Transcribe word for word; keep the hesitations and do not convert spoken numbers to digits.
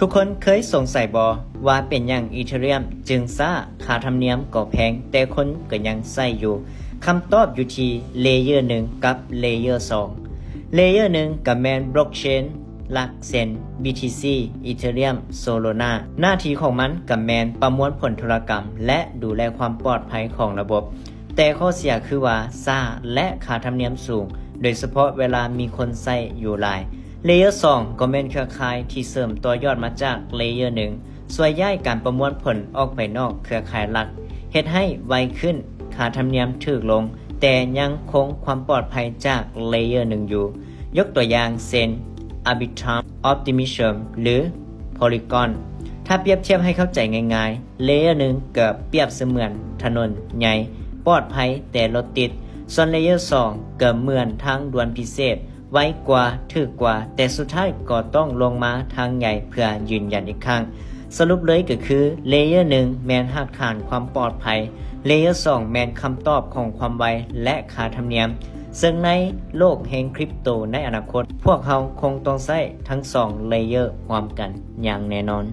ทุกคนเคยสงสัยบ่ว่าเป็นหยังอีเธเรียมจึงช้า ค่าธรรมเนียมก็แพง แต่คนก็ยังใช้อยู่ คำตอบอยู่ที่เลเยอร์หนึ่งกับเลเยอร์สอง เลเยอร์หนึ่งก็แม่นบล็อกเชนหลักเช่น บีทีซี อีเธเรียม โซลานา หน้าที่ของมันก็แม่นประมวลผลธุรกรรม และดูแลความปลอดภัยของระบบ แต่ข้อเสียคือว่าช้าและค่าธรรมเนียมสูง โดยเฉพาะเวลามีคนใช้อยู่หลาย เลเยอร์สองก็แม่นเครือข่ายที่เสริมต่อยอดมาจากเลเยอร์หนึ่ง ช่วยย้ายการประมวลผลออกไปนอกเครือข่ายหลัก เฮ็ดให้ไวขึ้น ค่าธรรมเนียมถูกลง แต่ยังคงความปลอดภัยจากเลเยอร์หนึ่งอยู่ ยกตัวอย่างเช่น Arbitrum Optimism หรือ Polygon ถ้าเปรียบเทียบให้เข้าใจง่ายๆ เลเยอร์หนึ่งก็เปรียบเสมือนถนนใหญ่ ปลอดภัยแต่รถติด ส่วนเลเยอร์สองก็เหมือนทางด่วนพิเศษ ไวกว่า ถูกกว่า แต่สุดท้ายก็ต้องลงมาทางใหญ่เพื่อยืนยันอีกครั้ง สรุปเลยก็คือเลเยอร์หนึ่งแม่นรากฐานความปลอดภัย เลเยอร์สองแม่นคำตอบของความไวและค่าธรรมเนียม ซึ่งในโลกแห่งคริปโตในอนาคต พวกเราคงต้องใช้ทั้งสองเลเยอร์ร่วมกันอย่างแน่นอน